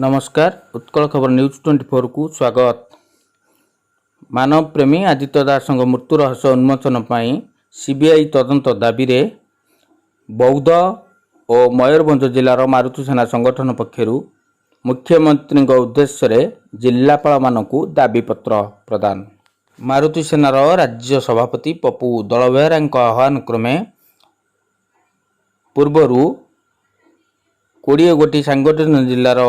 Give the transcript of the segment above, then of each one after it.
ନମସ୍କାର, ଉତ୍କଳ ଖବର ନ୍ୟୁଜ୍ 24କୁ ସ୍ୱାଗତ। ମାନବପ୍ରେମୀ ଆଦିତ୍ୟ ଦାସଙ୍କ ମୃତ୍ୟୁ ରହସ୍ୟ ଉନ୍ମୋଚନ ପାଇଁ ସିବିଆଇ ତଦନ୍ତ ଦାବିରେ ବୌଦ୍ଧ ଓ ମୟୂରଭଞ୍ଜ ଜିଲ୍ଲାର ମାରୁତି ସେନା ସଂଗଠନ ପକ୍ଷରୁ ମୁଖ୍ୟମନ୍ତ୍ରୀଙ୍କ ଉଦ୍ଦେଶ୍ୟରେ ଜିଲ୍ଲାପାଳମାନଙ୍କୁ ଦାବିପତ୍ର ପ୍ରଦାନ। ମାରୁତି ସେନାର ରାଜ୍ୟ ସଭାପତି ପପୁ ଦଳବେହେରାଙ୍କ ଆହ୍ୱାନ କ୍ରମେ ପୂର୍ବରୁ 20 ଗୋଟି ସାଂଗଠନିକ ଜିଲ୍ଲାର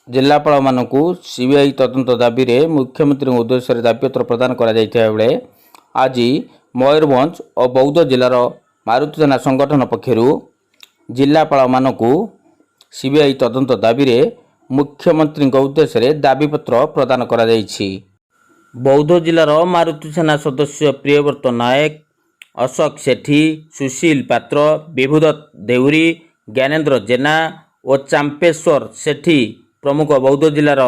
ଜିଲ୍ଲାପାଳମାନଙ୍କୁ ସିବିଆଇ ତଦନ୍ତ ଦାବିରେ ମୁଖ୍ୟମନ୍ତ୍ରୀଙ୍କ ଉଦ୍ଦେଶ୍ୟରେ ଦାବିପତ୍ର ପ୍ରଦାନ କରାଯାଇଥିବା ବେଳେ ଆଜି ମୟୂରଭଞ୍ଜ ଓ ବୌଦ୍ଧ ଜିଲ୍ଲାର ମାରୁତି ସେନା ସଂଗଠନ ପକ୍ଷରୁ ଜିଲ୍ଲାପାଳମାନଙ୍କୁ ସିବିଆଇ ତଦନ୍ତ ଦାବିରେ ମୁଖ୍ୟମନ୍ତ୍ରୀଙ୍କ ଉଦ୍ଦେଶ୍ୟରେ ଦାବିପତ୍ର ପ୍ରଦାନ କରାଯାଇଛି। ବୌଦ୍ଧ ଜିଲ୍ଲାର ମାରୁତି ସେନା ସଦସ୍ୟ ପ୍ରିୟବ୍ରତ ନାୟକ, ଅଶୋକ ସେଠୀ, ସୁଶୀଲ ପାତ୍ର, ବିଭୁଦତ୍ତ ଦେହୁରୀ, ଜ୍ଞାନେନ୍ଦ୍ର ଜେନା ଓ ଚାମ୍ପେଶ୍ୱର ସେଠୀ ପ୍ରମୁଖ ବୌଦ୍ଧ ଜିଲ୍ଲାର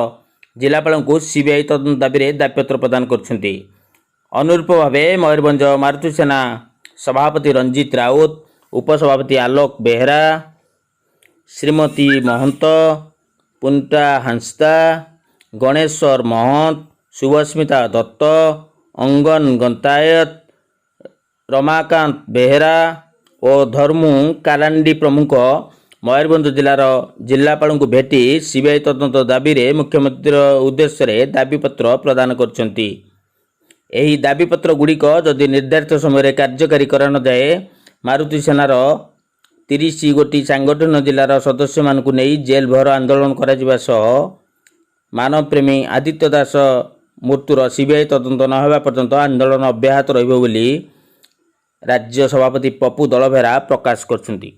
ଜିଲ୍ଲାପାଳଙ୍କୁ ସିବିଆଇ ତଦନ୍ତ ଦାବିରେ ଦାବିପତ୍ର ପ୍ରଦାନ କରିଛନ୍ତି। ଅନୁରୂପ ଭାବେ ମୟୂରଭଞ୍ଜ ମାରୁତି ସେନା ସଭାପତି ରଞ୍ଜିତ ରାଉତ, ଉପସଭାପତି ଆଲୋକ ବେହେରା, ଶ୍ରୀମତୀ ମହନ୍ତ, ପୁଣ୍ଟା ହାଁସଦା, ଗଣେଶ୍ୱର ମହନ୍ତ, ଶୁଭସ୍ମିତା ଦତ୍ତ, ଅଙ୍ଗନ ଗନ୍ତାୟତ, ରମାକାନ୍ତ ବେହେରା ଓ ଧର୍ମୁ କାଲାଣ୍ଡି ପ୍ରମୁଖ ମୟୂରଭଞ୍ଜ ଜିଲ୍ଲାର ଜିଲ୍ଲାପାଳଙ୍କୁ ଭେଟି ସିବିଆଇ ତଦନ୍ତ ଦାବିରେ ମୁଖ୍ୟମନ୍ତ୍ରୀ ଉଦ୍ଦେଶ୍ୟରେ ଦାବିପତ୍ର ପ୍ରଦାନ କରିଛନ୍ତି। ଏହି ଦାବିପତ୍ର ଗୁଡ଼ିକ ଯଦି ନିର୍ଦ୍ଧାରିତ ସମୟରେ କାର୍ଯ୍ୟକାରୀ କରାନଯାଏ, ମାରୁତି ସେନାର 30 ଗୋଟି ସାଂଗଠନିକ ଜିଲ୍ଲାର ସଦସ୍ୟମାନଙ୍କୁ ନେଇ ଜେଲ୍ ଭର ଆନ୍ଦୋଳନ କରାଯିବା ସହ ମାନବପ୍ରେମୀ ଆଦିତ୍ୟ ଦାସ ମୃତ୍ୟୁର ସିବିଆଇ ତଦନ୍ତ ନ ହେବା ପର୍ଯ୍ୟନ୍ତ ଆନ୍ଦୋଳନ ଅବ୍ୟାହତ ରହିବ ବୋଲି ରାଜ୍ୟ ସଭାପତି ପପୁ ଦଳବେହେରା ପ୍ରକାଶ କରିଛନ୍ତି।